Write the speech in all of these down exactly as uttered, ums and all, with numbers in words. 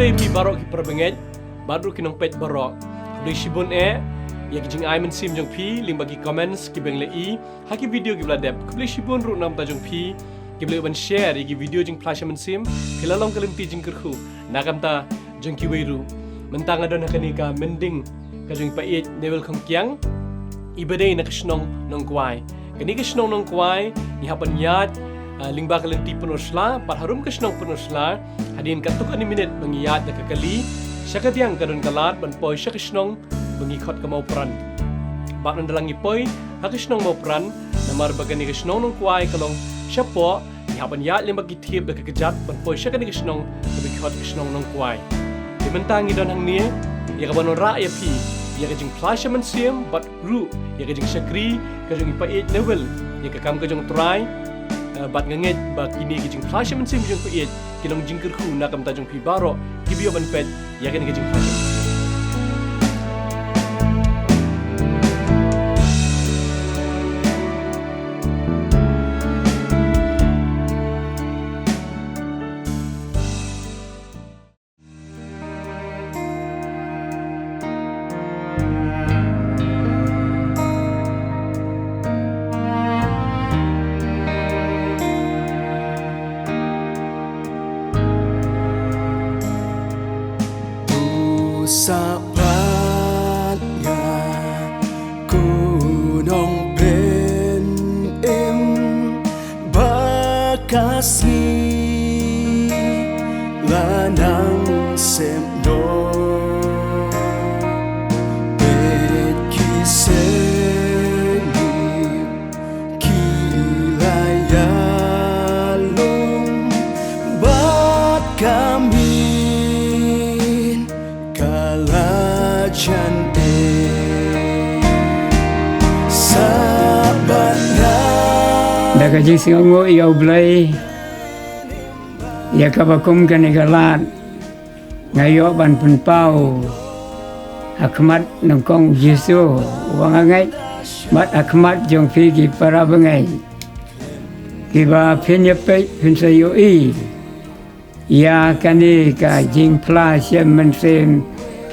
Ïa phi baroh ki parabangeit bad ruh ki nongpeit baroh, khublei shibun eh ïa ki jingai mynsiem jong phi lyngba ki comments kiba ngi la ïohi ha ki video kiba la dep. Khublei shibun ruh na ka bynta jong phi kiba la ïoh ban share ïa ki video jingphla sha mynsiem. Phi la long ka lynti jingkyrkhu na ka bynta jong kiwei ruh. Mynta nga don ha kane ka mynding ka jong i Paieit Newel Khongkiang, iba dei na ka shnong Nongkwai. Kane ka shnong Nongkwai ngi hap ban ïaid, ah, lyngba ka lynti Pynursla, bad harum ka shnong Pynursla, hadien katto katne minit ba ngi ïaid da ka kali, sha kadiang ka don ka lad ban poi sha ka shnong ba ngi khot ka Mawpran. Bad ynda la ngi poi ha ka shnong Mawpran, namar ba kane ka shnong Nongkwai ka long shapoh, ngi hap ban ïaid lyngba ki thiep da ka kjat ban poi sha kane ka shnong kaba ngi khot ka shnong Nongkwai. Te mynta ngi don hangne ïa kaban wanrah ïa phi ïa ka jingphla sha mynsiem bad ruh ïa ka jingshakri ka jong i Paieit Newel ïa ka kam ka jong u Trai. Eh, bad nga ngeit ba kine ki jingphla sha mynsiem ki jong i Paieit ki long jingkyrkhu na ka bynta jong phi baroh kiba ïoh ban peit ïa kane ka jingphla sha mynsiem. Sah pat nga, ko nongpynim ba ka sngi la nang sep noh. Peit ki seng ki la ïalum bad ka miet ka la jan eh. Sah bad nga. Da ka jingsngewnguh ïa U Blei ïa kaba kum kane ka lad nga ïoh ban pynpaw ha khmat nyngkong U Jisu uba nga ngeit, bad ha khmat jong phi ki parabangeit kiba phin ïa peit phin sa ïohi ïa kane ka jingphla sha mynsiem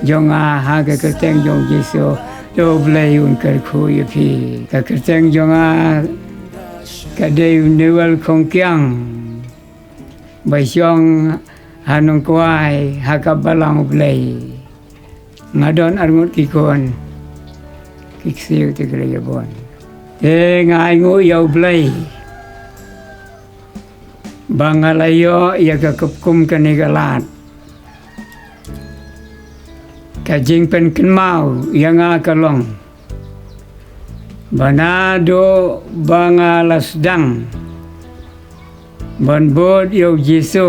jong nga ha ka kyrteng jong U Jisu. To U Blei un kyrkhu ïa phi. Ka kyrteng jong nga ka dei u Newel Khongkiang ba shong ha Nongkwai ha ka Balang U Blei. Nga don arngut ki khun, ki ksiew te ki la ïa bun. Te nga ainguh ïa U Blei ba nga la ïoh ïa ka kaba kum kane ka lad. Ka jingpynkynmaw ïa nga ka long ba naduh ba nga la sdang ban bud ïa U Jisu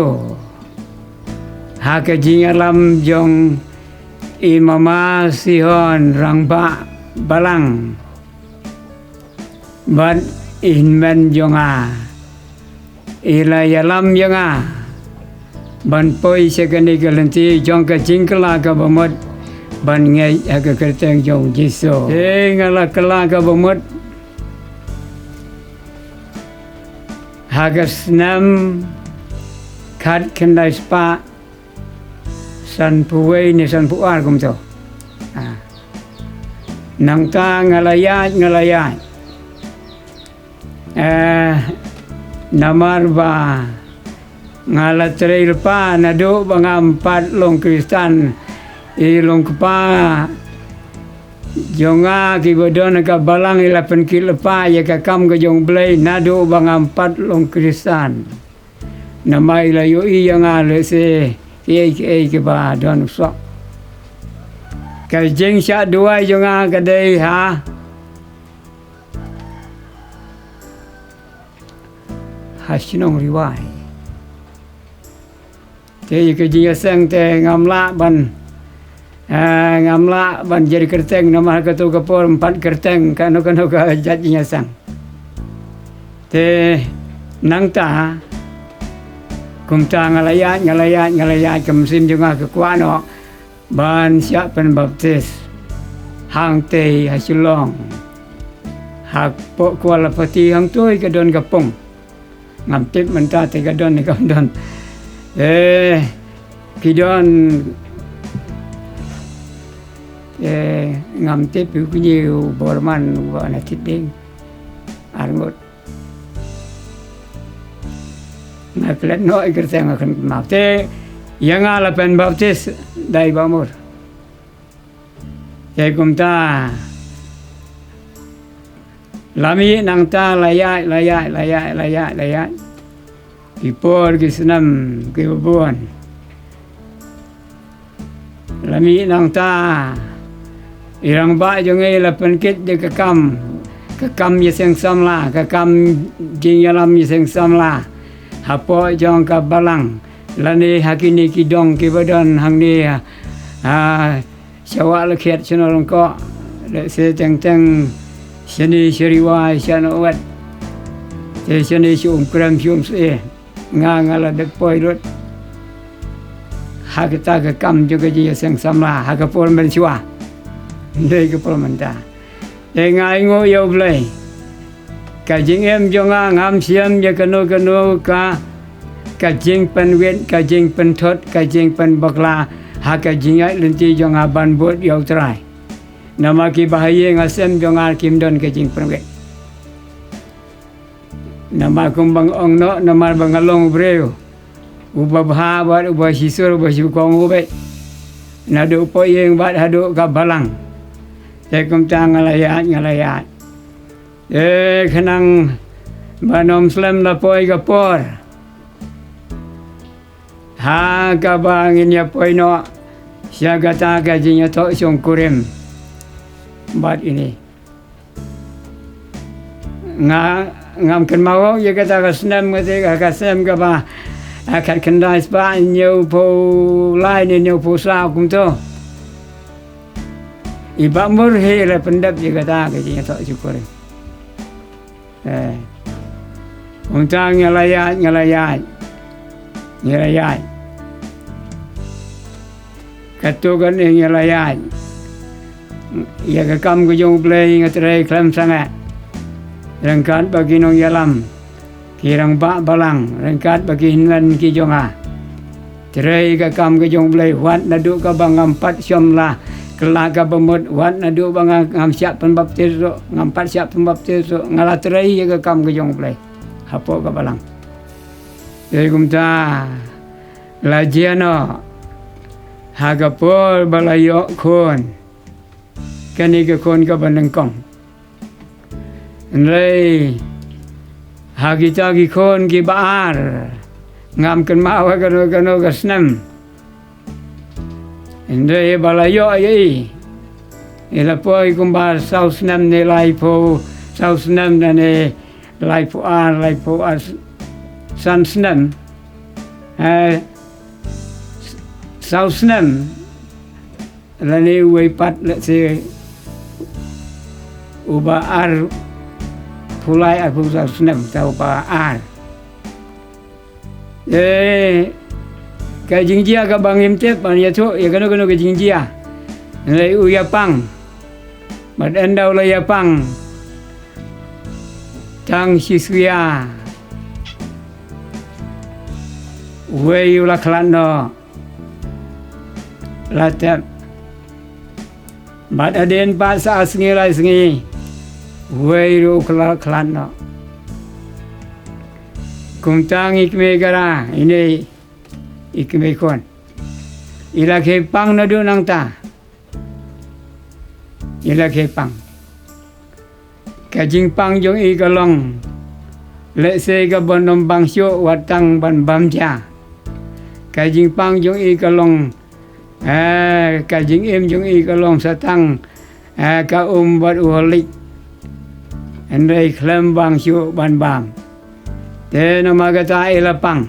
ha ka jingïalam jong i Mama Sihon Rangbah Balang bad i hynmen jong nga, i la ïalam ïa nga ban poi sha kane ka lynti jong ka jingkylla kaba mut ban ngeit ha ka kyrteng jong U Jisu. Te nga la kylla kaba mut ha ka snem khatkhyndai spah sanphew wei ne sanphew ar kumto. Ah. Nangta nga la ïaid, nga la ïaid. Eh, namar ba nga la trei lypa naduh ba ngam pat long Khristan. I long kpa jong nga kiba don ha ka balang i la pynkit lypa ïa ka kam ka jong U Blei naduh ba ngam pat long Khristan. Namar i la ïohi ïa nga lehse kiei kiei kiba don u soh. Ka jingshah duwai jong nga ka dei ha ha shnong Riwai. Te ïa ka jingïaseng te ngam lah ban, eh, ngam lah ban jari kyrteng namar kato ka por ym pat kyrteng kano kano ka jait jingïaseng. Te nangta kumta nga la ïaid, nga la ïaid, nga la ïaid, ka mynsiem jong nga ka kwah noh ban shah pynbaptis hangtei ha Shillong. Hapoh Kuala Pati hangtei ka don ka pung. Ngam tip mynta te ka don ne kam don. Eh, Ki don, eh, ngam tip u kñi u Borman u ba na Thitding. Arngut. Nga klet noh i kyrteng nga kynmaw. Te ïa nga la pynbaptis da i Bah Mur. Te kumta la mih nangta la ïaid, la ïaid, la ïaid, la ïaid, la ïaid. Ki por ki snem kiba bun. La mih nangta i rangbah jong ngi la pynkit da ka kam, ka kam ïaseng samla, ka kam jingïalam ïaseng samla hapoh jong ka balang lane ha kine ki dong kiba don hangne ha, ha Sawah Lakhiat Shnong Lyngkoh, lehse teng teng shane sha Riwai sha Nongwet, te shane sha Umkrem sha Umsyiem. Nga nga la dep poi lut ha kata ka kam jong ka jingïaseng samla ha ka por mynshuwa. Dei ka por mynta. Te nga ainguh ïa U Blei. Ka jingim jong nga ngam shim ïa kano kano ka, ka jingpynwit, ka jingpynthut, ka jingpynbakla ha ka jingïaid lynti jong nga ban bud ïa U Trai. Namar kiba ha ïing ha sem jong nga kim don ka jingpynwit. Namar kumba nga ong noh, namar ba nga long u briew uba bha bad uba shisur, uba shu kong u beit. Naduh poh ïing bad haduh ka balang. Te kumta nga la ïaid, nga la ïaid. Te khnang ban ym slem la poi ka por ha kaba ngin ïa poi noh sha kata ka jingïathoh shongkurim. Bad ine nga ngam kynmaw ïa kata ka snem, kata ka snem kaba, ah, khatkhyndai spah hynñiewphew lai ne hynñiewphew saw kumto. I Bah Mur hi la pyndep ïa kata ka jingïathoh shongkurim. Eh. Kumta nga la ïaid, nga la ïaid. Nga la ïaid. Katto katne nga la ïaid. Ïa ka kam ka jong U Blei nga trei khlem sangeh. Ryngkat bad ki nongïalam, ki rangbah balang, ryngkat bad ki hynmen ki jong nga. Trei ka kam ka jong U Blei wat naduh kaba ngam pat shym la kylla kaba mut, wat naduh ba nga ngam shah pynbaptis ruh, ngam pat shah pynbaptis ruh, nga la trei ïa ka kam ka jong U Blei hapoh ka balang. Te kumta la jia noh ha ka por ba la ïoh khun. Kane ka khun kaba nyngkong. Hynrei ha kita ki khun kiba ar, ngam kynmaw ha kano kano ka snem. Hynrei ba la ïoh ïa i, i la poi kumba saw snem ne laiphew, saw snem ne laiphew ar, laiphew ar, san snem. Eh, saw snem. Lane uwei pat, let's say, uba arphew lai, arphew saw snem, uta uba ar. Eh, ka jingjia kaba ngim tip ban ïathuh ïa kano kano ka jingjia. Hynrei u ïapang. Bad ynda u la ïapang, tang shi shuwa, uwei u la khlad noh. La tep. Bad hadien pat sa sngi lai sngi, uwei ruh u la khlad noh. Kumta i kmie Gara, ine i kmie khun, i la khie pang naduh nangta. I la khie pang. Ka jingpang jong i ka long, lehse kaban ym bang shuh, wat tang ban bam ja. Ka jingpang jong i ka long, eh, ka jingim jong i ka long sa tang, eh, ka um bad u halik. Hynrei khlem bang shuh ban bam. Te namar kata i la pang.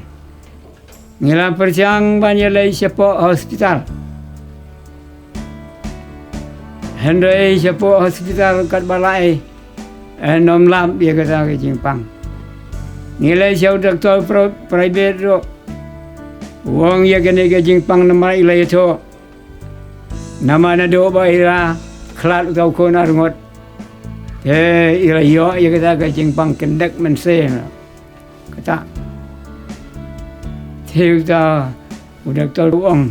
Ngi la pyrshang ban ïaleit shapoh hospital. Hynrei shapoh hospital katba la ai, eh, ym lap ïa kata ka jingpang. Ngi leit sha u doktor pri-, private ruh. U ong ïa kane ka jingpang namar i la ïathuh. Namar naduh ba i la khlad uta u khun arngut, eh, i la ïoh ïa kata ka jingpang kyndek mynsiem. Kata. Te uta U doktor u ong,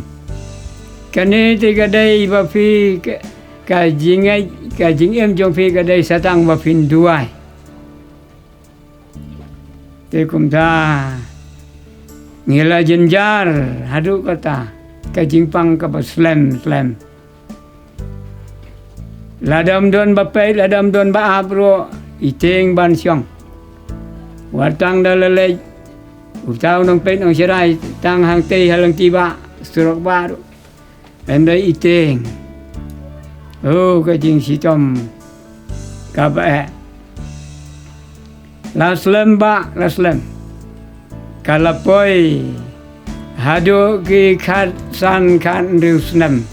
kane te ka dei ba phi ka, ka jingngeit, ka jingim jong phi ka dei sa tang ba phin duwai. Te kumta ngi la jynjar haduh kata, ka jingpang kaba slem slem. Lada ym don ba peit, lada ym don ba ap ruh, i tieng ban shong. Wat tang da la leit uta u nongpeit nongsharai tang hangtei ha lynti ba surok ba ruh. Hynrei i tieng, oh, ka jingshitom kaba eh. La slem ba la slem. Ka la poi haduh ki khatsan khathynriew snem.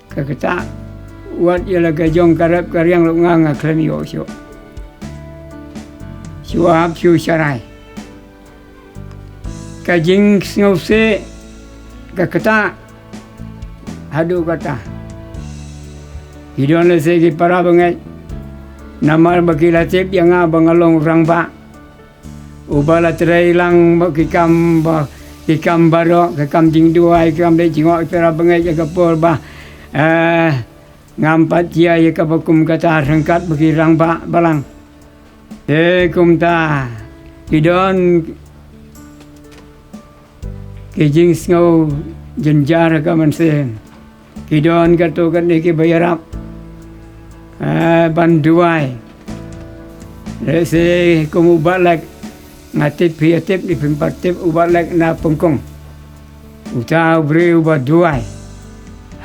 Ka kata, wat ïa la ka jong ka rep ka riang ruh nga nga khlem ïoh shuh. Shu ap shu sharai. Ka jingsngewsih ka kata haduh kata. Ki don lehse ki para bangeit, namar ba ki la tip ïa nga ba nga long u rangbah uba la trei lang ba ki kam, ba ki kam baroh, ki kam jingduwai, ki kam leit jngoh ki para bangeit ïa ka por ba, eh, ngam pat jia ïa kaba kum kata ryngkat bad ki rangbah balang. Te kumta ki don ki jingsngew jynjar ka mynsiem. Ki don katto katne kiba ïarap, eh, ban duwai. Lehse kum u Bah Lek, nga tip phi ïa tip, ne phim pat tip u Bah Lek na Pengkong. Uta u briew uba duwai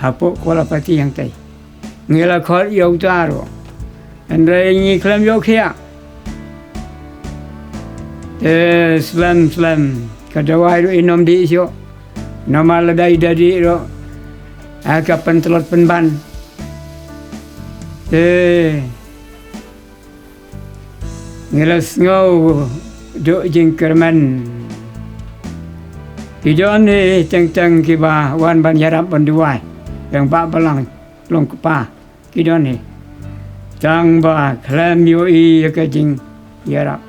hapoh Kualapati hangtei. Ngi la khot ïa uta ruh, hynrei ngi khlem ïoh khiah. Te slem slem ka dawai ruh i nym dih shuh. Namar lada i da dih ruh, ha ka pyntlot pynban. Te ngi la sngew duh jingkyrmen. Ki don hi teng teng kiba wan ban ïarap ban duwai, rangbah balang long kpa, ki don hi. Tang ba khlem ïohi ïa ka jingïarap.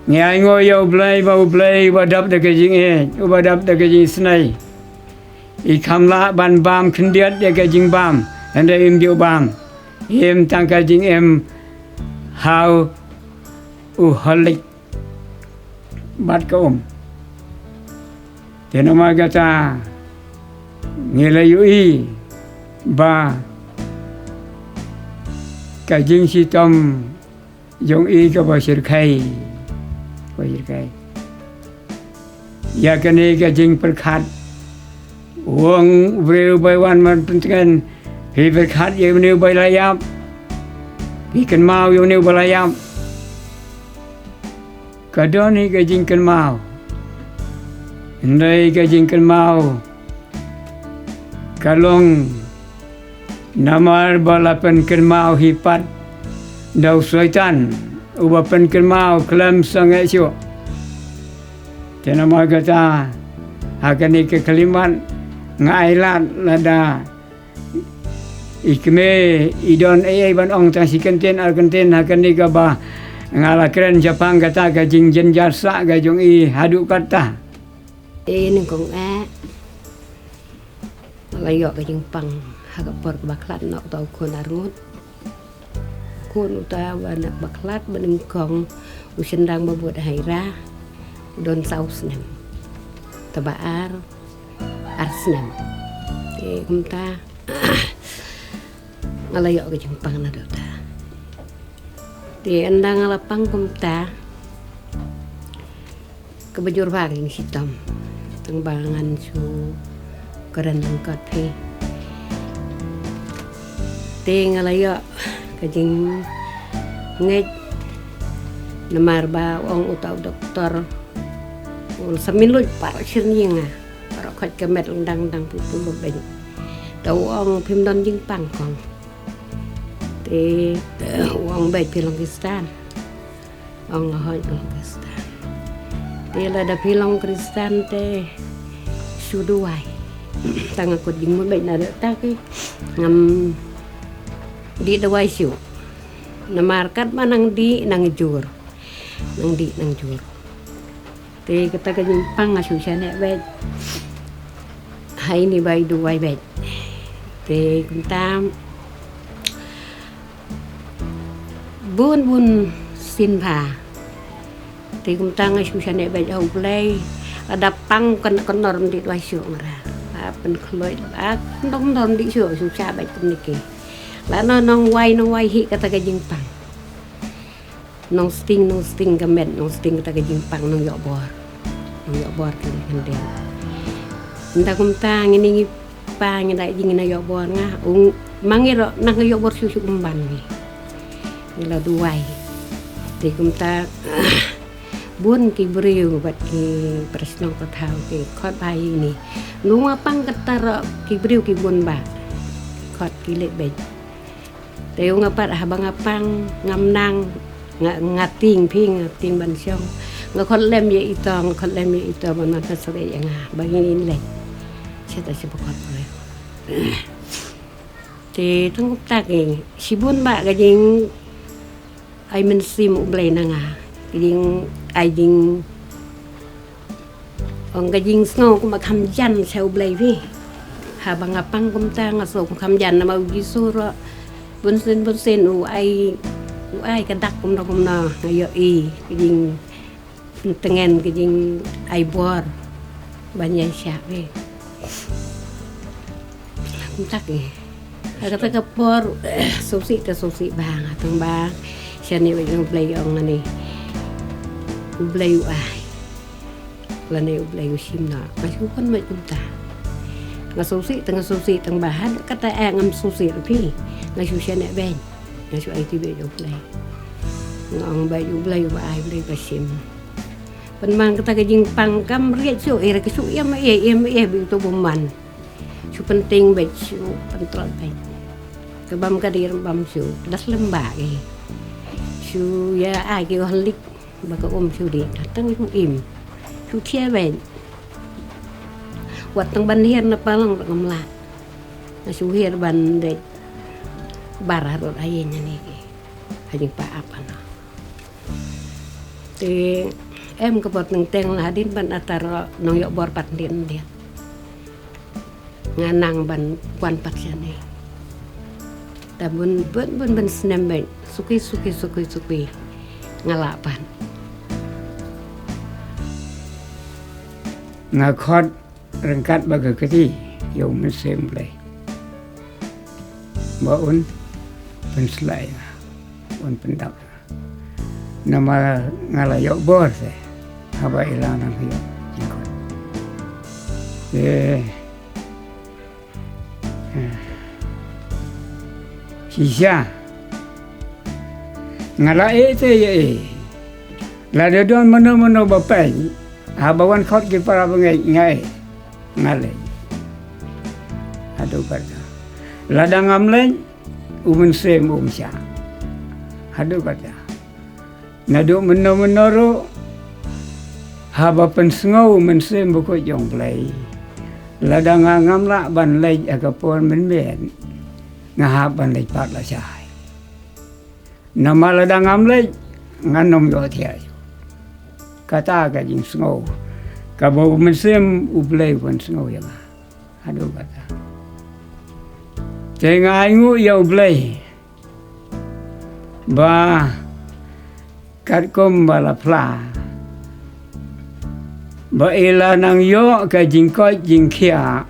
Ngi ainguh ïa U Blei ba U Blei uba dap da ka jingïeit, uba dap da ka jingisynei. I kham lah ban bam khyndiat ïa ka jingbam, hynrei im ju bam. Im tang ka jingim ha u Horlicks bad ka um. Te namar kata ngi la ïohi ba ka jingshitom jong i kaba shyrkhei, kaba shyrkhei. Ïa kane ka jingpyrkhat, u ong u briew uba wan ban pyntngen, phi pyrkhat ïa une uba la ïap, phi kynmaw ïa une uba la ïap. Ka don hi ka jingkynmaw, hynrei ka jingkynmaw ka long namar ba la pynkynmaw hi pat da u Soitan, uba pynkynmaw khlem sangeh shuh. Te namar kata, ha kane ka khyllipmat nga ailad lada i kmie i don ei ei ban ong tang shi kyntien ar kyntien ha kane kaba nga la kren shaphang kata ka jingjynjar sah ka jong i haduh katta. Te nyngkong eh, la ïoh ka jingpang ha ka por kaba khlad na uta u khun arngut. Khun uta ba na ba khlad ba nyngkong, u shynrang ba bud ha Ira, u don saw snem. Uta ba ar, ar snem. Te kumta nga la ïoh ka jingpang na uta. Te ynda nga la pang kumta, kaba jur bha ka jingshitom. Tang ba ngan shu kren lyngkot phi. Te nga la ïoh ka jingngeit namar ba u ong uta u doktor, u la sa mih lut baroh shyrngi nga, baroh khoit ka met, dang dang phi puluk dang. Te u ong phim don jingpang kong. Te u ong beit phi long Khristan. Ong nga hoi long Khristan. Te lada phi long Khristan te shu duwai. Tang nga kut jingmut beit na de ta ki ngam dih duwai shu. Namar katba nang dih nang jur. Nang dih nang jur. Te kata ka jingpang nga shu shaniah beit. Hai ni bai duwai beit. Te kumta bun bun sien bha. Te kumta nga shu shaniah beit ha U Blei. Lada pang kan kan nor ndi duwai shu ngara. Ba pynkhloit ba ndong nor ndi shu shu sha beit kumne ki. Lano nong wai nong wai hi kata ka jingpang. Nong sting nong sting ka met nong sting kata ka jingpang nong ïoh bor. Nong ïoh bor ki nong hynrei. Nda kumta ngin ngi pa ngin da jing na ïoh bor nga. Ung mangi ro nang ïoh bor shu shu kumban ngi. Ngi la duwai. Te kumta bun ki briew bad ki prasnong ka thaw ki khot ba ini. Nung ma pang kata ro ki briew ki bun ba khot ki leh beit. Te u nga pat haba nga pang ngam nang nga nga ting phi nga ting ban shong. Nga khot lem ïa ito nga khot lem ïa ito ban man ka sare ïa nga ba ngin in leh. Seta shu ba khot lem. Te tang kumta ki shibun ba ka jing ai mynsiem U Blei na nga. Ka jing ai jing ong ka jingsngew kumba kham jan sha U Blei phi. Haba nga pang kumta nga sngew kum kham jan namar U Jisu ruh bun sien bun sien u ai u ai ka dak kumno kumno nga ïohi ka jingtngen ka jingai bor ban ïaishah phi. Kumta ki. Ha kata ka por sngewsih te sngewsih bha nga tang ba shane beit U Blei ong nga ne U Blei u ai. Lane U Blei u shim na nga shu pynmih kumta. Nga sngewsih te nga sngewsih tang ba ha kata eh ngam sngewsih phi. Nga shu shane beit nga shu ai ti beit U Blei. Nga ong beit U Blei u ba ai Blei ba shim. Pynman kata ka jingpang kam riat shu eh ka shu ïam eh ïam eh beit u to bymman. Shu pynting beit shu pyntrot beit. Ka bam ka dir bam shu das lem ba eh. Shu ïa ai ki halik ba ka um shu di tang shu im. Shu thia beit. Wat tang ban hiar na palang ngam lah. Nga shu hiar ban dei bar harud ai ïa ne ki. Ha jingpa ap ano. Te em ka bor teng teng la hadien ban atar nong ïoh bor pat ndien ndien. Nga nang ban wan pat shane. Ta bun bun bun bun snem beit suki suki suki suki nga la pat. Nga khot ryngkat ba ka kti ïa u Mynsiem Blei ba un pynslai un pyndap. Namar nga la ïoh bor te haba i la nang ïoh jingkot. Te shisha nga la eh te ïa eh. Lada don mano mano ba peit haba wan khot ki para bangeit nga eh nga leit. Haduh kata lada ngam leit u Mynsiem um shah. Haduh kata naduh mynno mynno ruh haba pynsngew u Mynsiem Bakhuid jong Blei. Lada nga ngam lah ban leit ha ka por mynmiet nga hap ban leit pat lashai. Namar lada ngam leit ngan ym ïohthiah. Kata ka jingsngew kaba u Mynsiem u Blei u pynsngew ïa nga. Haduh kata te nga ainguh ïa u Blei ba katkum ba la phla ba i la nang ïoh ka jingkoit jingkhiah.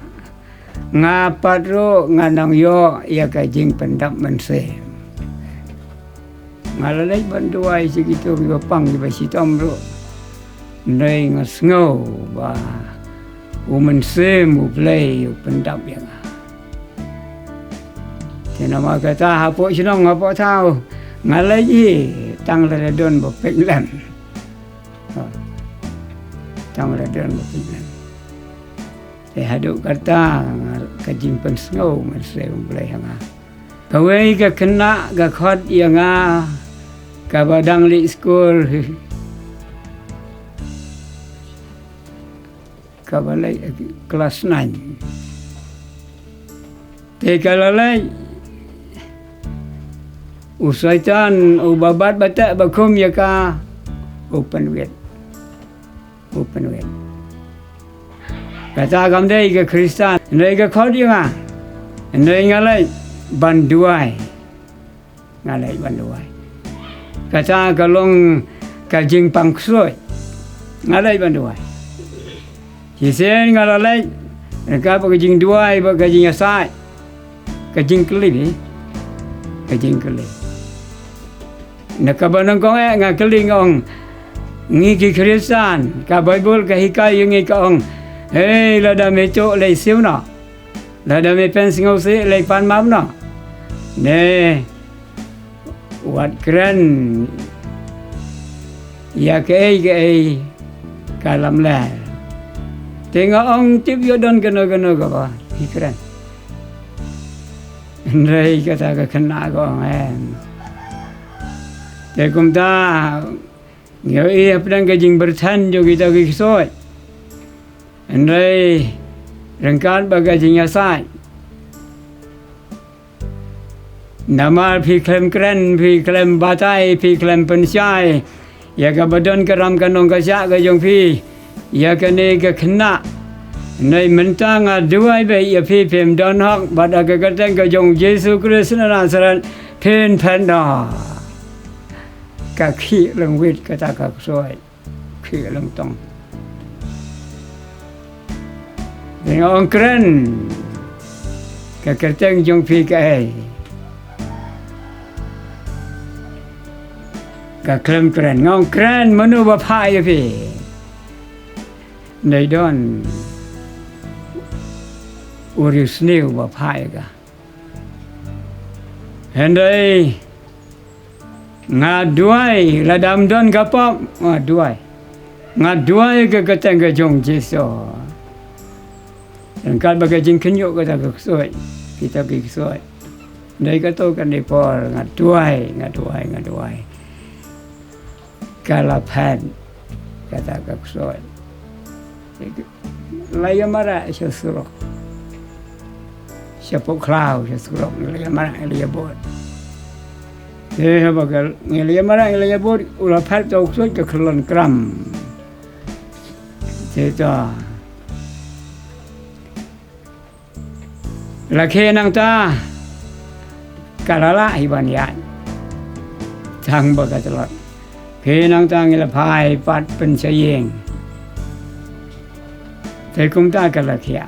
Nga pat ruh nga nang ïoh ïa ka jingpyndap mynsiem. Nga la leit ban duwai sha kito kiba pang kiba shitom ruh. Hynrei nga sngew ba u Mynsiem u Blei u pyndap ïa nga. Te namar kata hapoh shnong hapoh thaw nga leit hi tang lada don ba pynlem. Tang lada don ba pynlem. Te haduh kata ka jingpynsngew Mynsiem u Blei ha nga. Kawei ka khynnah ka khot ïa nga kaba dang leit skul kaba leit klas nine. Te ka la leit u Soitan uba bat batek ba khum ïa ka u pynwit. u pynwit. Kata kam dei ka Khristan, hynrei ka khot ïa nga, hynrei nga leit ban duwai. Nga leit ban duwai. Kata ka long ka jingpang ksuid. Nga leit ban duwai. Shisien nga la leit, ka ba ka jingduwai, ba ka jingïasaid. Ka jingkylli, ka jingkylli. Na kaba nyngkong eh nga kylli nga ong, ngi ki Khristan, ka Baibl ka hikai ïa ngi ka ong, hei, lada me tuh lei siew noh. Lada me pynsngewsih lei pan map noh. Ne, wat kren ïa kaei kaei ka lamler. Te nga ong tip ïoh don kano kano kaba phi kren. Hynrei kata ka khynnah ka ong em. Te kumta, ngi ïohi hapdeng ka jingpyrthen jong kita ki ksuid. Hynrei ryngkat bad ka jingïasaid. Namar phi khlem kren, phi khlem batai, phi khlem pynshai ïa kaba don ka ram ka nong ka shah ka jong phi ïa kane ka khynnah. Hynrei mynta nga duwai beit ïa phi, phim don hok, bad ha ka kyrteng ka jong Jisu Khrist na Nasareth phin phet noh. Ka khih lyngwit kata ka ksuid. Khih lyngtong. Nga ong kren. Ka kyrteng jong phi kaei? Ka khlem kren. Nga ong kren, mano ba phah ïa phi? Hynrei don u riewsniew ba phah ïa ka. Hynrei nga duwai, lada ym don ka pop, nga duwai. Nga duwai ha ka kyrteng ka jong Jisu. Ryngkat bad ka jingkhynñiuh kata ka ksuid, kita ki ksuid. Hynrei kato kane por nga duwai, nga duwai, nga duwai. Ka la phet kata ka ksuid. La ïa mareh sha surok. Sha pok khlaw sha surok, la ïa mareh, la ïa bud. Te haba ka, la ïa mareh, la ïa bud, u la phet uta u ksuid ka khyllon kram. Te ta. La khie nangta ka la lah hi ban ïaid. Tang ba ka tlot. Khie nangta ngi la phai pat pynshai ïing. Te kumta ka la khiah.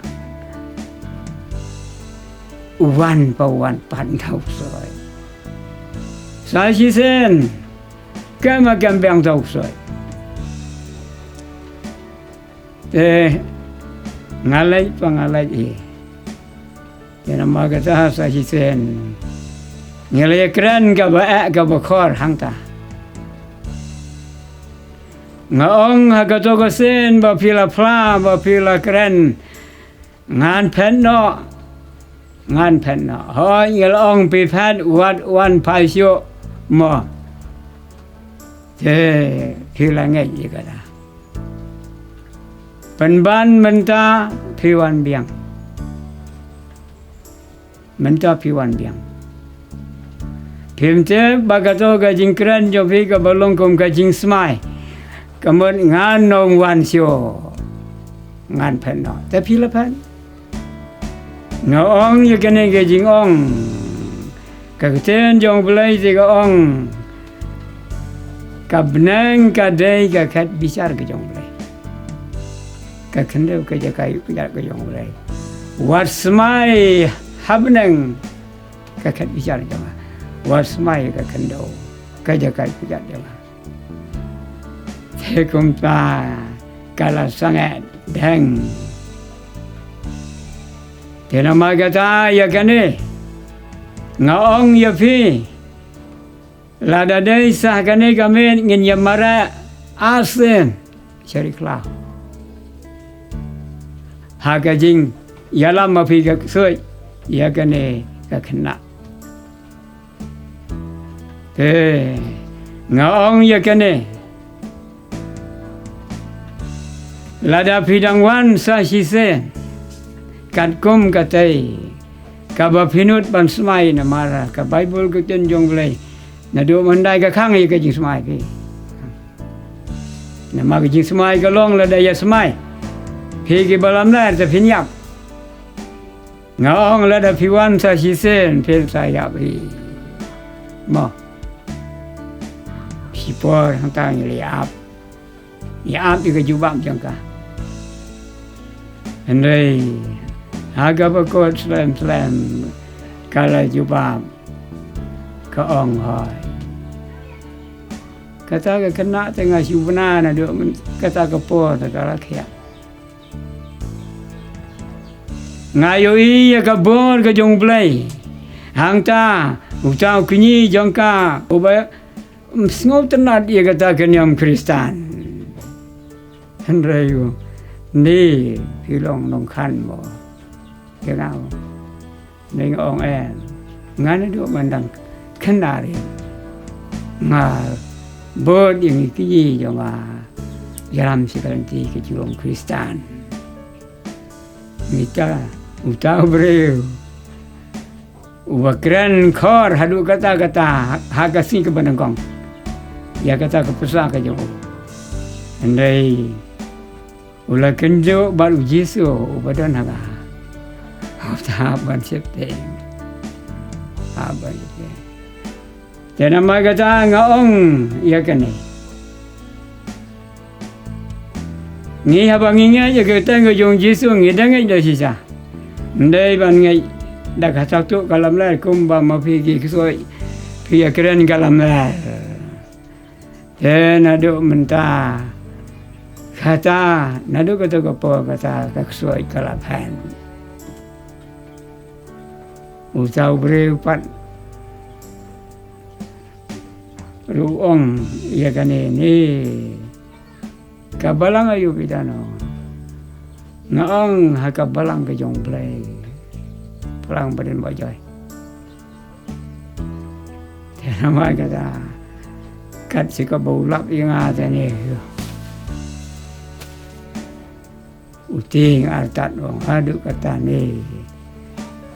U wan pa u wan pat uta u ksuid. Sa shisien. Kem ma kem biang uta u ksuid. Te nga leit pa nga leit hi. Te namar kata sa shisien ngi la ïa kren kaba eh kaba khor hangta. Nga ong ha kato ka sien ba phi la phla, ba phi la kren. Ngan phet noh. Ngan phet noh. Hooid ngi la ong phi phet wat wan phai shuh mo. Te phi la ngeit ïa kata. Pynban mynta phi wan biang. Mynta phi wan biang. Phim tip ba kato ka jingkren jong phi kaba long kum ka jingsmai. Ka mut ngan ym wan shuh. Ngan phet noh. Te phi la phet. Nga ong ïa kane ka jingong. Ka ktien jong u Blei te ka ong. Ka bneng ka dei ka khet bishar ka jong u Blei. Ka khyndew ka jaka ïuh kjat ka jong u Blei. Wat smai ha bneng ka khet bishar jong nga. Wat smai ka khyndew ka jaka ïuh kjat jong nga. Te kumta ka la sangeh deng. Te namar kata ïa kane nga ong ïa phi. Lada dei sa kane ka miet ngin ïa mareh arsien. Sha ri khlaw. Ha ka jingïalam ma phi ka ksuid ïa kane ka khynnah. Te nga ong ïa kane. Lada phi dang wan sa shisien katkum katei kaba phi nud ban smai namar ka Baibl ka ktien jong u Blei. Naduh mynta ka khang ïa ka jingsmai phi. Namar ka jingsmai ka long lada ïa smai. Phi kiba lamler te phin ïap. Nga ong lada phi wan sa shisien phin sa ïap hi. Mo. Shipor hangta ngi la ïap. Ïap ïa ka jubab jong ka. Hynrei ha kaba kut slem slem ka la jubab. Ka ong hoi. Kata ka khynnah te nga shu bna naduh myn-, kata ka por te ka la khiah. Nga ïohi ïa ka bor ka jong U Blei. Hangta uta u kñi jong ka uba sngewtynnat ïa kata ka niam Khristan. Hynrei u, ni phi long nongkhan mo. Ïa nga u. Nga ong em. Nga naduh mynta khynnah ri nga bud ïa ngi kñi jong nga ïalam shi ka lynti ka jong Khristan. Ngi ta uta u briew uba kren khor haduh kata kata ha ka sngi kaba nyngkong. Ïa kata ka pisa ka jong u. Hynrei u la kynjoh bad U Jisu uba don ha ka. Uta hap ban sheptieng. Hap ban sheptieng. Te namar kata nga ong ïa kane. Ngi haba ngi ngeit ïa ka kyrteng ka jong U Jisu ngi da ngeit da shisha. Ym dei ban ngeit da ka sawtu ka lamler kumba ma phi ki ksuid phi ïa kren ka lamler. Te naduh mynta kata naduh kata ka por kata ka ksuid ka la phen. Uta u briew pat ruh ong ïa kane ne. Ka balang aïu phi don? Nga ong ha ka balang ka jong U Blei. Balang ba don ba joi. Te namar kata kat shi kaba u lap ïa nga te ne. U tieng artat u ong haduh kata ne.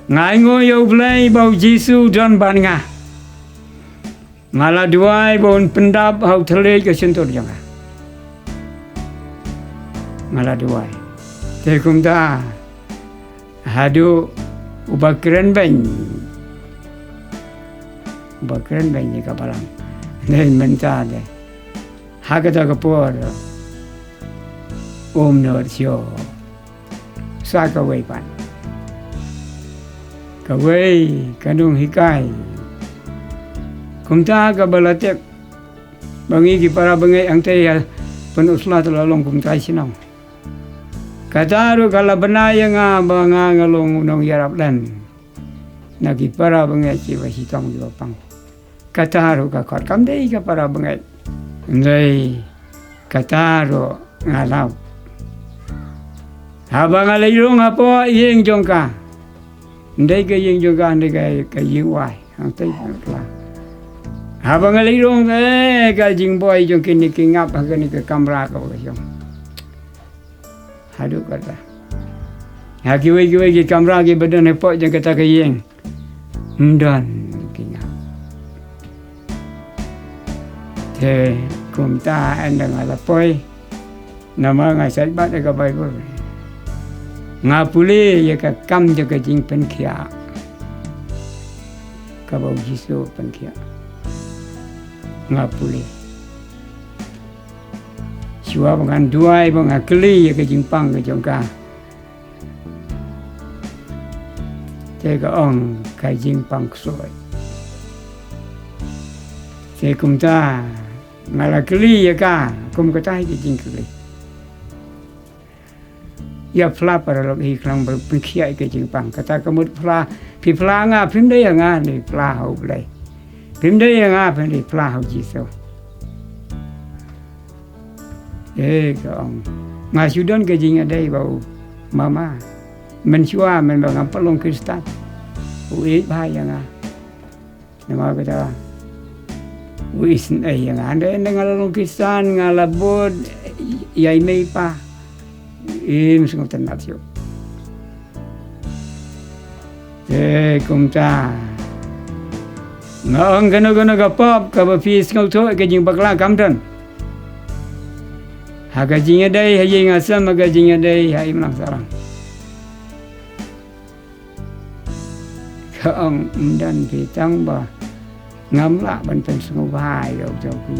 Nga ainguh ïa U Blei ba U Jisu don bad nga. Nga la duwai ba un pyndap ha u thylliej ka shyntur jong nga. Nga la duwai. Te kumta haduh uba kren beiñ. Uba kren beiñ ïa ka balang. Dei mynta de. Ha kata ka por. Um nud shuh. Sa kawei pat. Kawei ka nonghikai. Kumta kaba la tip ba ngi ki para bangeit hangtei ïa Pynursla te la long kumta shnong. Kata ruh ka la bna ïa nga ba nga nga long u nongïarap lem na ki para bangeit kiba shitom kiba pang. Kata ruh ka khot kam dei ka para bangeit. Dei kata ruh nga lap. Haba nga leit rung hapoh ïing jong ka. Dei ka ïing jong ka dei ka, ka ïing wai. Hangtei ka la. Haba nga leit rung eh ka jingboi jong kine ki ngap ha kane ka kamra kaba ka shong. Haduh kata. Ha kiwei kiwei ki kamra kiba don hapoh jong kata ka ïing. Ym don ki ngap. Te kumta ynda nga la poi. Namar nga shait bad ïa ka Baibl. Nga pule ïa ka kam jong ka jingpynkhiah. Kaba U Jisu pynkhiah. Nga pule. Shuwa ba ngan duwai ba nga kylli ïa ka jingpang ka jong ka. Te ka ong ka jingpang ksuid. Te kumta nga la kylli ïa ka kum kata hi ka jingkylli. Ïa phla paralok hi khlem ba pynkhiah ïa ka jingpang. Kata ka mut phla, phi phla nga, phim dei ïa nga, dei phla ha U Blei. Phim dei ïa nga, phim dei phla ha U Jisu. Eh, ka ong. Nga shu don ka jingïadei bad u mama. Mynshuwa, mynba ngam pat long Khristan. U ïeit bha ïa nga. Namar kata u isynei ïa nga. Hynrei ynda nga la long Khristan, nga la bud ïa i mei i pa. Im sngewtynnat shuh. Te kumta. Nga ong kano kano ka pop kaba phi sngewthuh ka jingbakla kam don. Ha ka jingïadei ha ïing ha sem, ha ka jingïadei ha imlang sahlang. Ka ong, ym don phi tang ba ngam lah ban pynsngewbha ïa u jong phi.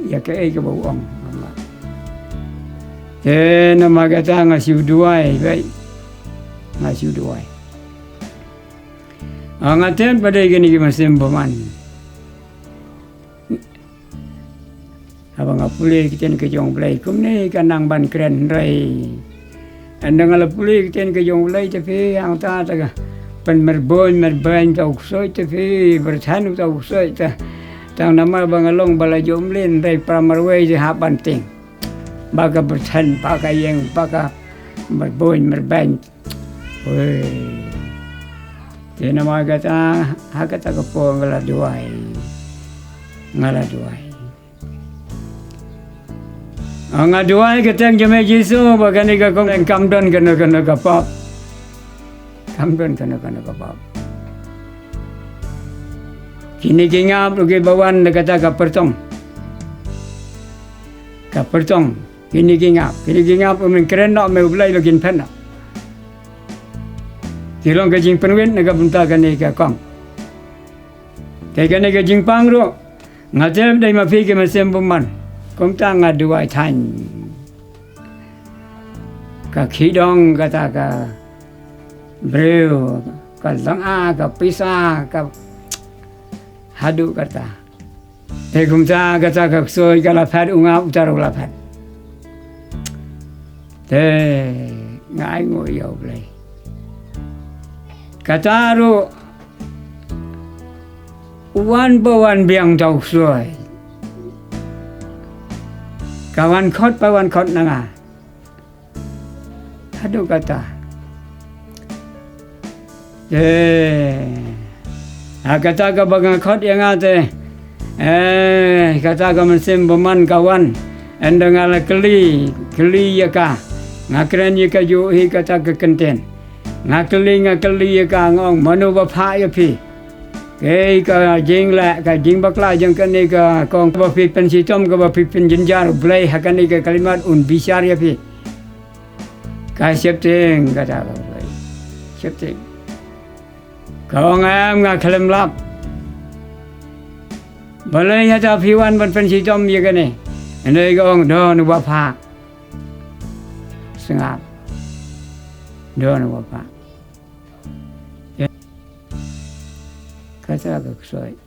Ïa kaei kaba u ong ngam lah. Te namar kata nga shu duwai beit. Nga shu duwai. Nga tip ba dei kine ki mynsiem bymman. Haba nga pule ki ktien ka jong U Blei kumne ka nang ban kren hynrei. Ynda nga la pule ki ktien ka jong U Blei te phi hangta te ka pynmyrbun myrbeiñ ta u ksuid te phi, byrthan ta u ksuid te. Tang namar ba nga long ba la jumlin hynrei para marwei te hap ban tieng. Ba ka byrthan, ba ka ïeng, ba ka myrbun myrbeiñ. Wei. Te namar kata, ha kata ka por nga la duwai. Nga la duwai. Nga duwai ka kyrteng jong me Jisu ba kane ka kong kam don kano kano ka pap. Kam don kano kano ka pap. Kine ki ngap ruh kiba wan da kata ka pyrtong. Ka pyrtong. Kine ki ngap, kine ki ngap, u men kren noh me U Blei ba kin phet noh. Ki long ka jingpynwit na ka bynta kane ka kong. Te kane ka jingpang ruh, nga tip dei ma phi ki mynsiem bymman. Kumta nga duwai thaiñ. Ka khih dong kata ka briew, ka lynga, ka pisa, ka haduh kata. Te kumta kata ka ksuid ka la phet, u ngap uta ruh u la phet. Te nga ainguh ïa U Blei. Kata ruh u wan ba wan biang uta u ksuid. Ka wan khot ba wan khot na nga. Haduh kata. Eh. Ha kata kaba nga khot ïa nga te. Eh, kata ka mynsiem bymman ka wan. Ynda nga la kylli, kylli ïa ka. Nga kren ïa ka ju hi kata ka kyntien. Nga kylli, nga kylli ïa ka nga ong mano ba phah ïa phi. Kei ka jingleh, ka jingbakla jong kane ka kong ba phi pynshitom kaba phi pynjynjar U Blei ha kane ka kalimat un bishar ïa phi. Ka sheptieng kata ka Blei. Sheptieng. Ka ong em nga khlem lap. Balei hata phi wan ban pynshitom ïa kane. Ynda ka ong don uba phah. Sngap. Don uba phah. Kata ka ksuid.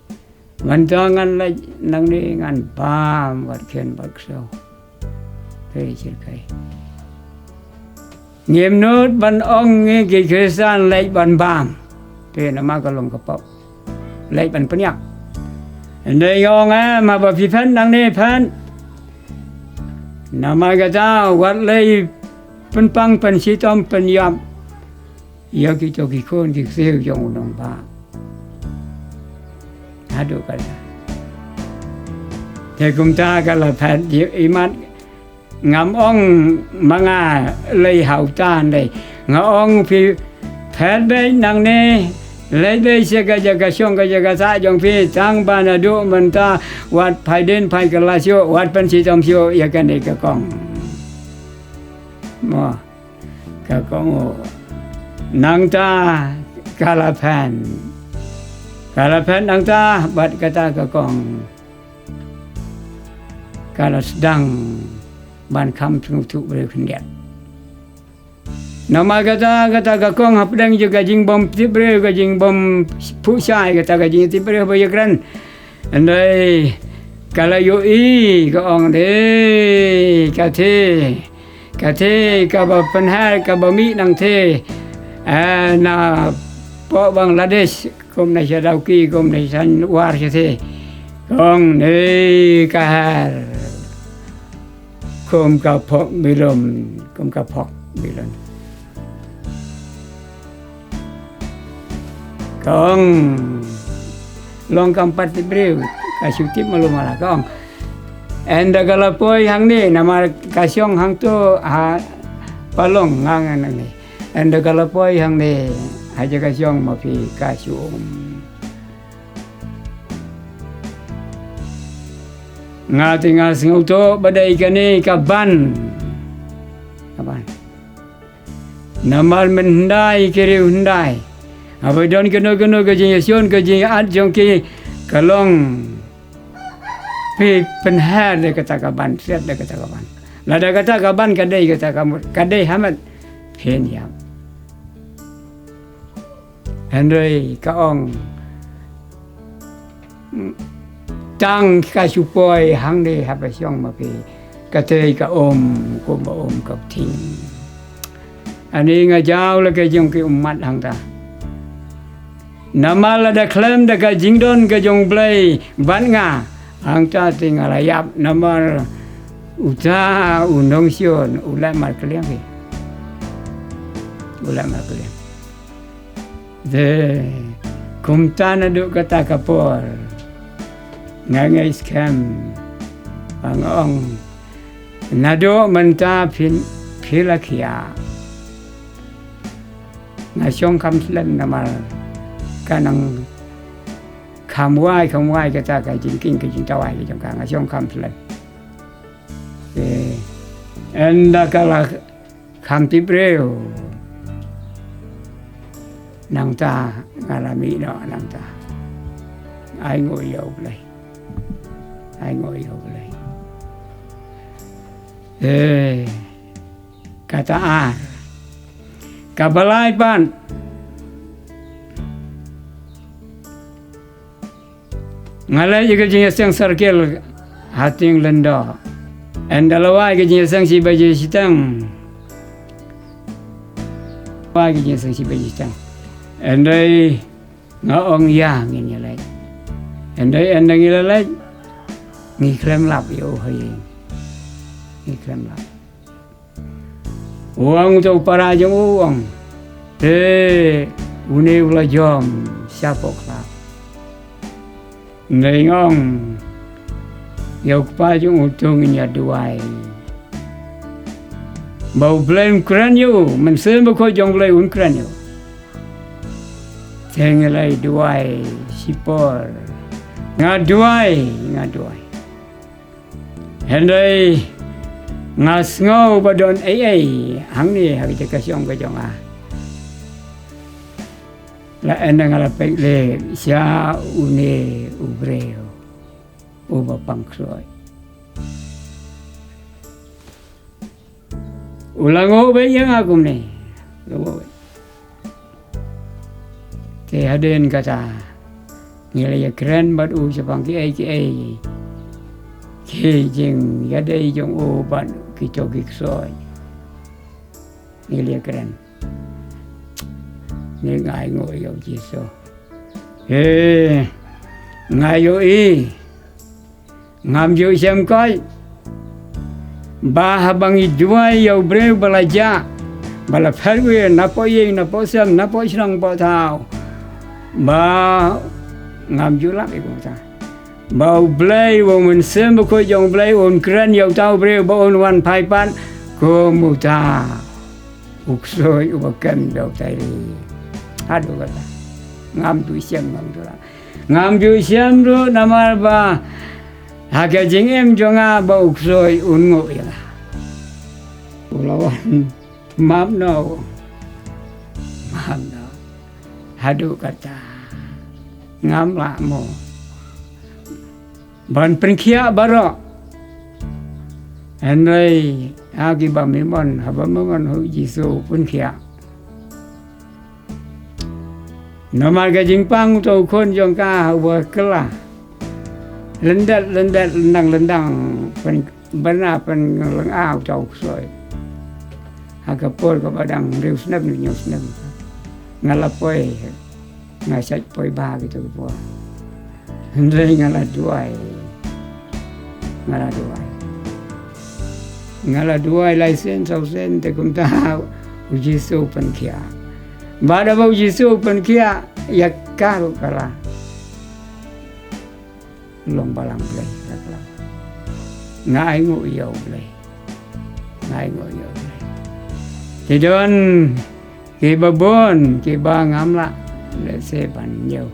Mynta ngan leit nangne ngan bam wat khein bad ksew. Te shirkai. Ngim nud ban ong ngi ki Khristan leit ban bam. Te namar ka long ka pop. Leit ban pynïap. Ynda nga ong em haba phi phet nangne phet. Namar kata wat leit pynpang pynshitom pynïap. Ïa kito ki khun ki ksiew jong u nongbah. Haduh katta. Te kumta ka la phet ïa imat ngam ong ma nga lei ha uta ndei. Nga ong phi phet beit nangne leit beit sha ka jaka shong ka jaka sah jong phi tang ba naduh mynta wat phai dien phai kylla shuh wat pynshitom shuh ïa kane ka kong. Mo. Ka kong u. Nangta ka la phet. Ka la phet nangta bad kata ka kong. Ka la sdang ban kham sngewthuh briew khyndiat. Namar kata, kata ka kong hapdeng jong ka jingbym tip briew, ka jingbym phuh shai, kata ka jingtip briew ba ïakren. Ndei ka la ïohi ka ong de ka the ka the kaba pynher kaba mih nang the, eh, na poh Bangladesh kum na sha Dawki kum na sha War sha the. Ka ong de ka her kum ka phok bilum, kum ka phok bilum. Ka ong long kam pat tip briew, ka shu tip malu mala ka ong. Ynda ka la poi hangne namar ka shong hangto ha Palong ngang nangne. Ynda ka la poi hangne ha jaka shong ma phi ka shu um. Nga te nga sngewthuh ba dei kane ka ban. Ka ban. Namar mynhyndai ki riew hyndai, haba don kano kano ka jingïashun ka jingïa-at jong ki, ka long phi pynher da kata ka ban, thied da kata ka ban. Lada kata ka ban ka dei kata ka mut, ka dei ha met, phin ïap. Hynrei ka ong, tang ka shu poi hangne haba shong ma phi, ka tei ka um kumba um ka pthing. Ani nga jaw la ka jong ki ummat hangta. Namar lada khlem da ka jingdon ka jong Blei bad nga, hangta te nga la ïap, namar uta u nongshun u leh markylliang phi. U leh markylliang. Te kumta naduh kata ka por nga ngeit skhem ba nga ong, naduh mynta phin, phi la khia. Nga shong kham slem namar ka nang kham wai, kham wai kata ka jingkieng ka jingtawai ka jong ka, nga shong kham slem. Te ynda ka la kham tip briew, nangta nga la mih noh nangta. Ai nguh ïa U Blei. Ai nguh ïa U Blei. Eh, kata ar. Kaba lai pat, nga leit ïa ka jingïaseng circle ha Tieng Lyngdoh. Ynda la wai ka jingïaseng shi baje shiteng. Wai ka jingïaseng shi baje shiteng. Hynrei nga ong ïa ngin ïa leit. Hynrei ynda ngi la leit, ngi khlem lap ïa u ha ïing. Ngi khlem lap. U ong uta u para jong u, u ong, te une u la jom shapoh khlad. Hynrei nga ong ïa u kpa jong u, to ngin ïa duwai ba U Blei un kren ïa u, Mynsiem Bakhuid jong U Blei un kren ïa u. Te nga la duwai shipor. Nga duwai, nga duwai. Hynrei nga sngew ba don ei ei hangne ha ka jaka shong ka jong nga. La ynda nga la peit leh sha une u briew uba pang ksuid. U la nguh beit ïa nga kumne. U la nguh beit. Te hadien kata ngi la ïakren bad u shaphang kiei kiei ki jingïadei jong u bad kito ki ksuid. Ngi la ïakren. Ngi, nga ainguh ïa U Jisu. Eh, nga ïohi. Ngam ju shem koit ba haba ngi duwai ïa u briew ba la jah, ba la phet wir napoh ïing, napoh sem, napoh shnong, napoh thaw, ba ngam ju lap ïa kumta. Ba U Blei, ba U Mynsiem Bakhuid jong U Blei un kren ïa uta u briew ba un wan phai pat kum uta u ksuid uba kem da u tairi. Haduh katta ngam ju shem, ngam ju lap. Ngam ju shem ruh namar ba ha ka jingim jong nga ba u ksuid un nguh ïa nga. U la wan map noh. Map noh. Haduh katta ngam lah mo ban pynkhiah baroh. Hynrei ha kiba me mon, haba me mon ha U Jisu pynkhiah. Namar ka jingpang uta u khun jong ka uba kylla. Lyndet lyndet, lyndang lyndang, pyn, byrna pynlynga uta u ksuid. Ha ka por kaba dang hynriew snem, hynñiew snem. Nga la poi, nga shait poi bha kito ki por. Hynrei nga la duwai. Nga la duwai. Nga la duwai lai sien saw sien, te kumta U Jisu u pynkhiah. Bad haba U Jisu u pynkhiah ïa ka ruh ka la long balang Blei, ka la. Nga ainguh ïa U Blei. Nga ainguh ïa U Blei. Te don kiba bun kiba ngam lah lehse ban ñiew.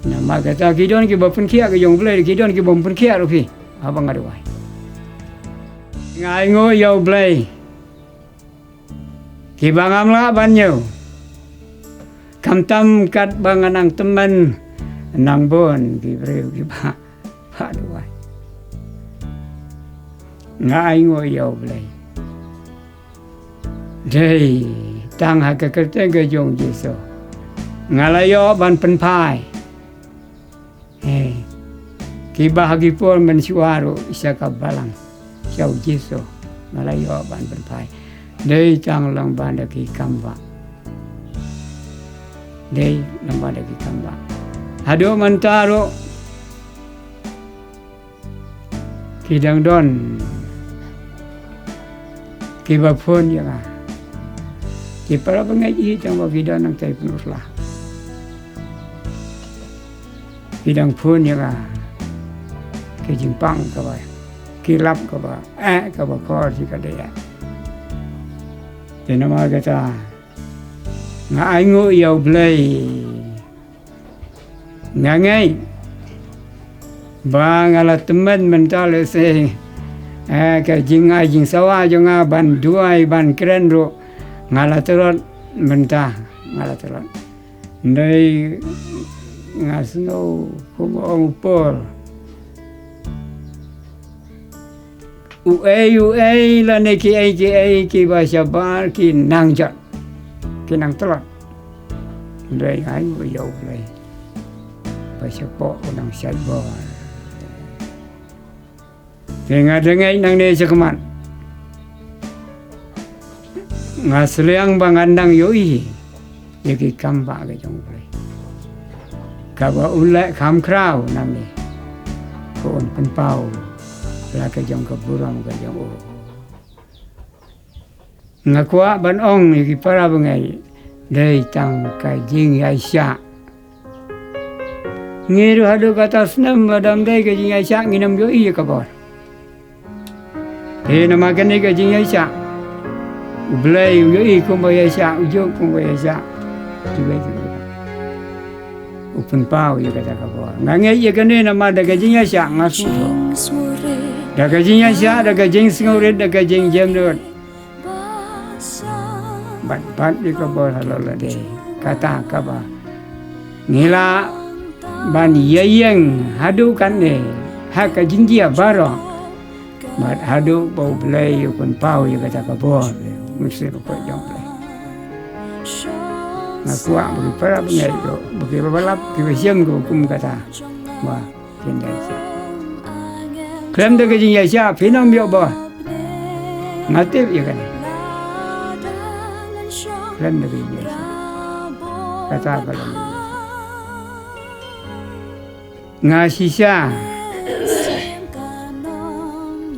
Namar kata ki don kiba pynkhiah ka jong U Blei, ki don ki bym pynkhiah ruh phi. Haba nga duwai, nga ainguh ïa U Blei, kiba ngam lah ban ñiew. Khamtam katba nga nang tymmen, nang bun ki briew kiba, ba duwai. Nga ainguh ïa U Blei. Dei tang ha ka kyrteng ka jong U Jisu nga la ïoh ban pynphai. Hei, kiba ha ki por mynshuwa ruh sha ka balang, sha U Jisu nga la ïoh ban pynphai. Dei tang lyngba da ki kambah. Dei lyngba da ki kambah. Haduh mynta ruh ki dang don kiba phone ïa nga. Ki para bangeit hi tang ba ki don nangtai Pynursla. Ki dang phone ïa nga. Ki jingpang kaba, ki lap kaba, eh, kaba khor shi ka dei. Te namar kata nga ainguh ïa U Blei. Nga ngeit ba nga la tymmen mynta lehse, eh, ka jingai jingsawa jong nga ban duwai ban kren ruh nga la tlot mynta, nga la tlot. Ndei nga sngew kum ong u Paul. Uei uei lane kiei kiei kiba shabar ki nang jot, ki nang tlot. Hynrei ai u ïa U Blei ba shapoh u nang shait bor. Te nga dang ngeit nangne shakhmat, nga sliang ba ngan dang ïohi ïa ki kambah ka jong U Blei. Kaba u leh kham khraw nangne, ko un pynpaw la ka jong ka burom ka jong u. Nga kwah ban ong ïa ki para bangeit, dei tang ka jingïaishah. Ngi ruh haduh kata snem lada ym dei ka jingïaishah ngin ym ïohi ïa ka bor. Te namar kane ka jingïaishah, U Blei u ïohi kumba ïaishah, u juk kumba ïaishah. Kiwei kiwei, u pynpaw ïa kata ka bor. Nga ngeit ïa kane namar da ka jingïaishah nga sngewthuh. Da ka jingïaishah, da ka jingsngewrit, da ka jingjemnud. Bad bad ïa ka bor halor lade, kata kaba ngi lah ban ïaïeng haduh katne ha ka jingjia baroh. Bad haduh ba U Blei u pynpaw ïa kata ka bor, u Mynsiem Bakhuid jong U Blei. Nga kwah ba ki para bangeit ruh, ba kiba lap, kiba shem ruh kum kata. Ba kin da ïaishah. Khlem da ka jingïaishah phin ym ïoh bor. Nga tip ïa kane. Khlem da ka jingïaishah. Kata ka long. Nga shisha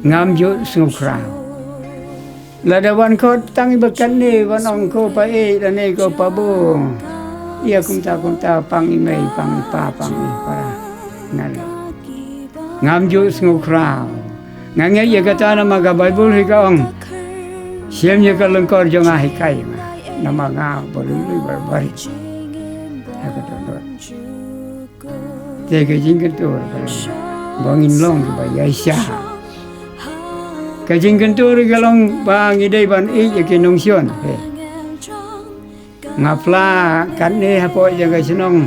ngam ju sngewkhraw. Lada wan khot tang iba katne, wan ong ko pa ïeit lane ko pa bun. Ïa kumta kumta, pang i mei, pang i pa, pang i para. Nga leh, ngam ju sngewkhraw. Nga ngeit ïa kata namar ka Baibl hi ka ong, shim ïa ka lyngkor jong nga, hikai nga, namar nga ba lui lui ba barit. Ha ka dohnud. Te ka jingkyntur ka long ba ngin long kiba ïaishah. Ka jingkyntur ka long ba ngi dei ban ïeit ïa ki nongshun. He, nga phla katne hapoh jong ka shnong,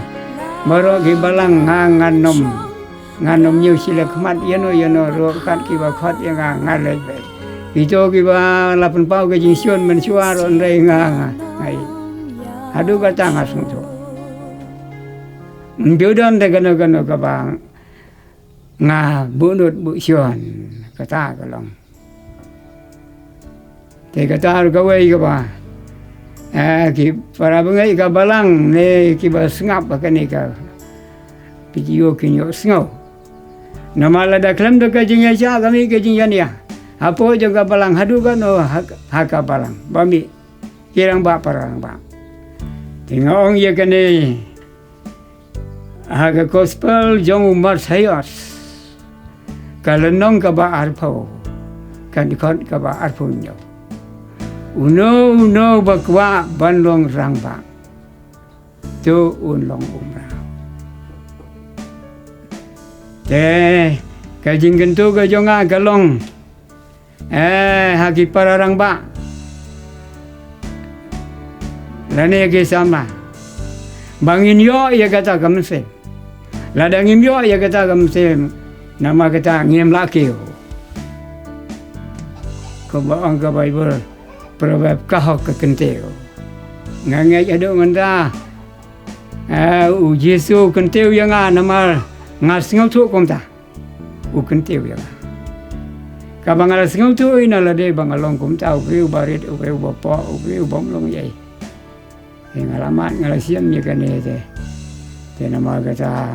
baroh ki balang nga ngan ym, ngan ym ñiew shi la khmat ïano ïano ruh, kat kiba khot ïa nga nga leit beit. Kito kiba la pynpaw ka jingshun mynshuwa ruh, hynrei nga, nga, nga ïeit. Haduh kata nga sngewthuh. Ym ju don te kano kano kaba nga buh nud buh shun, kata ka long. Te kata ruh kawei kaba, eh, ki para bangeit ka balang ne kiba sngap ha kane ka video kin ïohsngew. Namar lada khlem da ka jingïaishah ka mih ka jingïania hapoh jong ka balang, haduh katno ha, ha ka balang ba mih ki rangbah para rangbah. Te nga ong ïa kane, ha ka gospel jong u Mathaios, ka lynnong kaba arphew, ka dkhot kaba arphew hynñiew. Uno uno ba kwah ban long rangbah, to un long u mraw. Te ka jingkyntu ka jong nga ka long, eh, ha ki para rangbah lane ki samla, ba ngin ïoh ïa kata ka mynsiem. Lada ngim ïoh ïa kata ka mynsiem, namar kata ngim lah kiew. Kumba ong ka Baibl, Proverb, ka hok ka kyntiew. Nga ngeit haduh mynta, eh, u Jisu u kyntiew ïa nga namar nga sngewthuh kumta. U kyntiew ïa nga. Kaba nga la sngewthuh ïa nga lade ba nga long kumta, u briew ba rit, u briew ba pop, u briew bym long ei. Te nga la mad, nga la shem ïa kane te. Te namar kata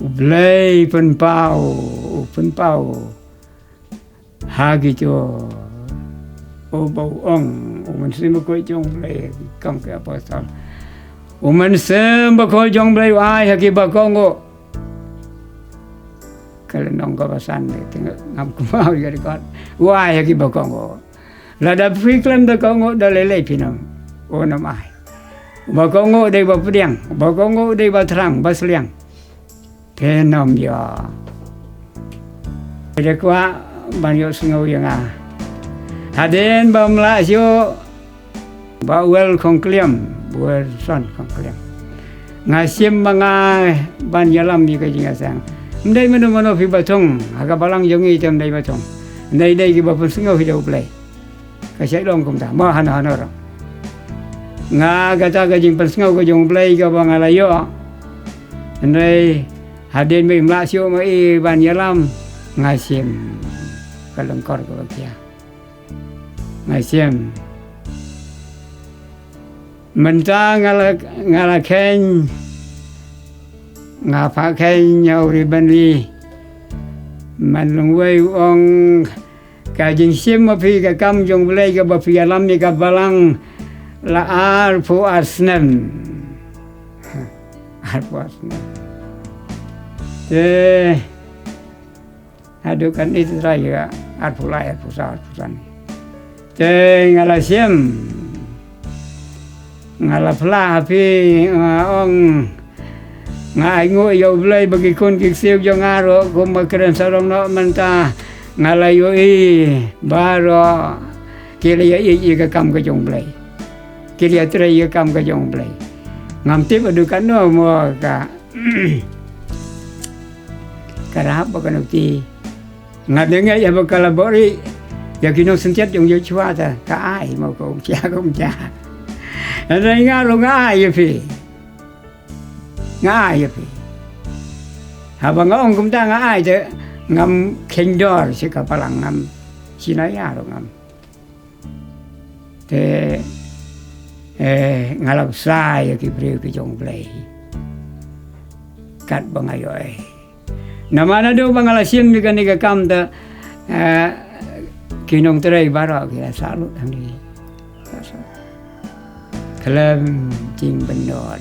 U Blei pynpaw, u pynpaw ha kito, uba u ong, u Mynsiem Bakhuid jong U Blei, kam ki apostol. U Mynsiem Bakhuid jong U Blei u ai ha kiba kohnguh. Ka lynnong kaba san te ngam kynmaw ïa ka record. U ai ha kiba kohnguh. Lada phi khlem da kohnguh da lei lei phin ym, un ym ai. Ba kohnguh dei ba pdiang, ba kohnguh dei ba thrang, ba sliang. Phin ym ïoh. Te kwah ban ïohsngew ïa nga. Hadien bym lah shuh, Bah Well Khongkliam, Wilson Khongkliam. Nga shim ma nga ban ïalam ïa ka jingïaseng. Ym dei mano mano phi ba thung ha ka balang jong ngi te ym dei ba thung. Ym dei, dei kiba pynsngew hi da U Blei. Ka shait long kumta, mo hano hano ruh. Nga kata ka jingpynsngew ka jong U Blei kaba nga la ïoh. Hynrei hadien ba im lah shuh ma i ban ïalam, nga shim ka lyngkor kaba khia. Nga shim. Mynta nga la, nga la kheiñ, nga phah kheiñ ïa u Ribanli. Man long wei u ong, ka jingshim ma phi ka kam jong U Blei kaba phi ïalam ïa ka balang la arphew ar snem. Arphew ar snem. Te haduh kane te trai ïa arphew lai, arphew saw, arphew san. Te nga la shim, nga la phla ha phi, nga ong, nga ainguh ïa U Blei ba ki khun ki ksiew jong nga ruh kumba kren sarong noh mynta, nga la ïohi baroh ki la ïa ïeit ïa ka kam ka jong U Blei. Ki la ïa trei ïa ka kam ka jong U Blei. Ngam tip haduh katno mo ka ka rap ba ka nukti. Nga dang ïa ba ka la bori ïa ki nongsyntiat jong Joshua ta, ka ai mo, ka um sha, ka um sha. Hynrei nga ruh nga ai ïa phi. Nga ai ïa phi. Haba nga ong kumta nga ai te ngam kheiñ dor sha ka balang, ngam shim ïa ruh ngam. Te, eh, nga la bsa ïa ki briew ki jong U Blei. Katba nga ïohi. Namar naduh ba nga la shim ïa kane ka kam te, eh, ki nongtrei baroh ki la sah lut hangne. Khlem jingbyndot.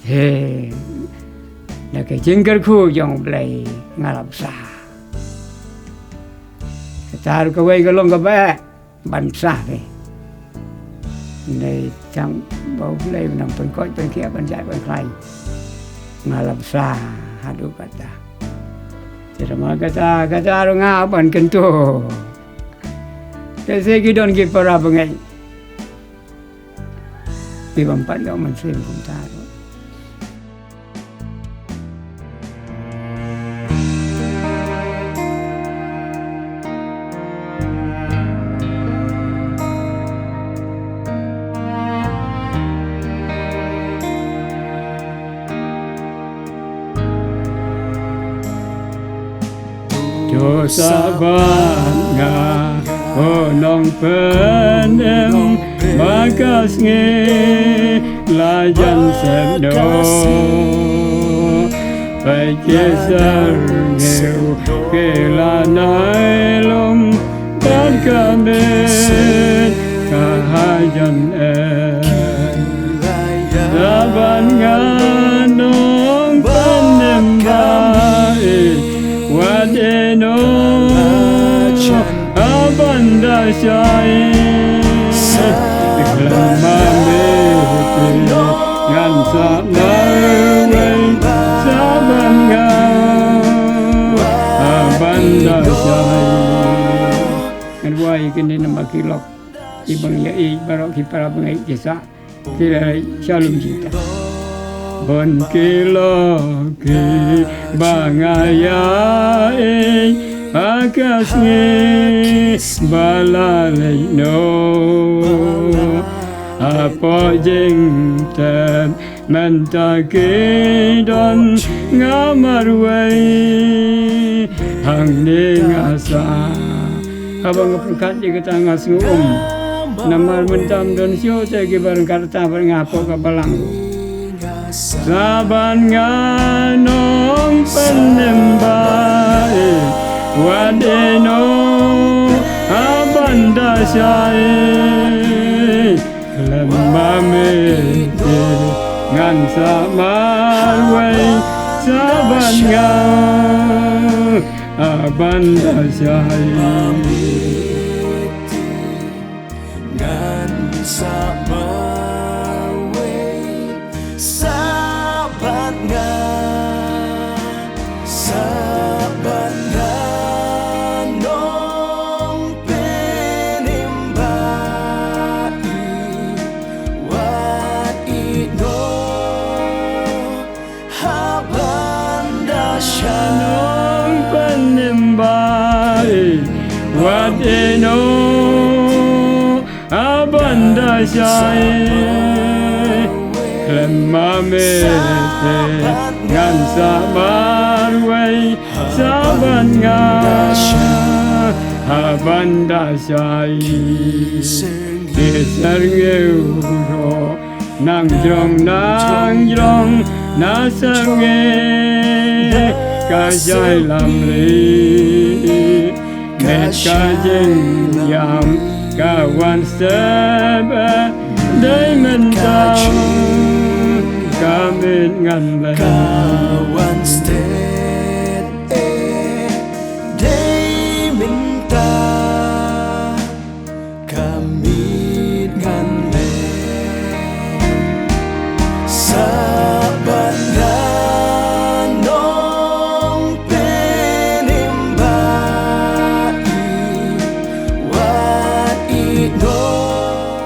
He, na ka jingkyrkhu jong U Blei nga la bsa. Kata ruh kawei ka long kaba eh ban bsa te. Hynrei tang ba U Blei u nang pynkoit pynkhiah pynjah pynkhlaiñ. Nga la bsa haduh katta. Te namar kata, kata ruh nga ban kyntu. Te se ki don ki para bangeit. Ki bym pat ïoh mynsiem kumta ruh. To sah bad nga, o Nongpynim, ba ka sngi la jan sep noh. Peit ki syrngiew ki la nai lum, bad ka miet ka hajan eh. Sah bad nga Nongpynim, ba ïeit wat ïehnoh, ha ban da shai. Khlem ma me te ngan sah marwei. Sah bad nga Ngan wai kine namar ki lok ki bang ïa i baroh ki para bangeit ki sah ki la shalom jingta. Bun ki lok ki bang ïa i ha ka sngi ba la leit noh. Hapoh jingtep mynta ki don nga marwei. Hangne nga sah haba nga pyrkhat ïa kata nga sngew um. Namar mynta ym don shuh te kiba ryngkat rta bad nga hapoh ka balang. Saban nga nongpynim ba i wat ïehnoh ha ban da shai. Khlem ma me te ngan sa marwei. Saban nga ha ban da shai. Ngan sa marwei. Saban nga, saban nga nongpynim ba i wat ïehnoh ha ban da shai. Nongpynim ba i wat ïehnoh ha ban da shai. Khlem ma me te ngan sa marwei. Saban nga ha ban da shai. Ki syrngiew ruh nang jrong nang jrong na syrngiew ka jai lam ri. Met ka jingïam ka wan step eh dei mynta ka met ngan leh. Ka wan step eh dei mynta ka met ngan leh. Saban nga nongpynim ba i wat ïehnoh.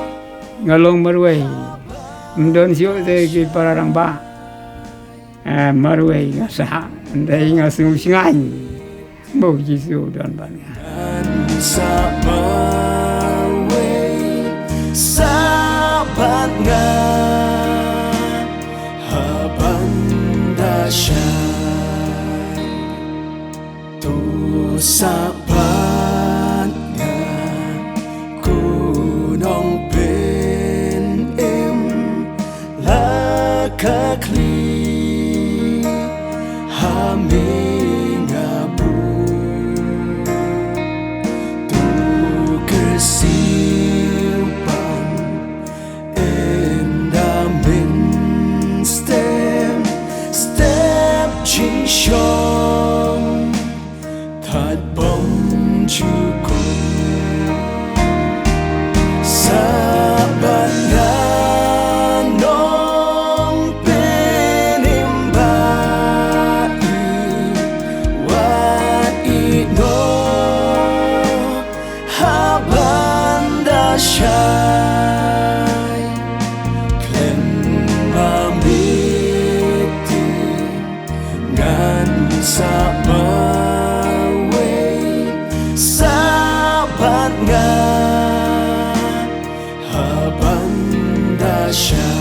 Nga long marwei. Ym don shuh te ki para rangbah. Eh, marwei nga sah. Ndei nga sngew shngaiñ ba u Jisu u don bad nga. Ngan sa marwei. Saban nga ha ban da shai. To saban nga ko nongpynim. La ka khlieh ha me nga buh. To kyrsiewpan ynda mynstep step jingshong. Thad bom jukut. Saban nga nongpynim ba i wat ïehnoh ha ban da shai. Khlem ma me te ngan sa marwei. Saban nga ha ban da shai.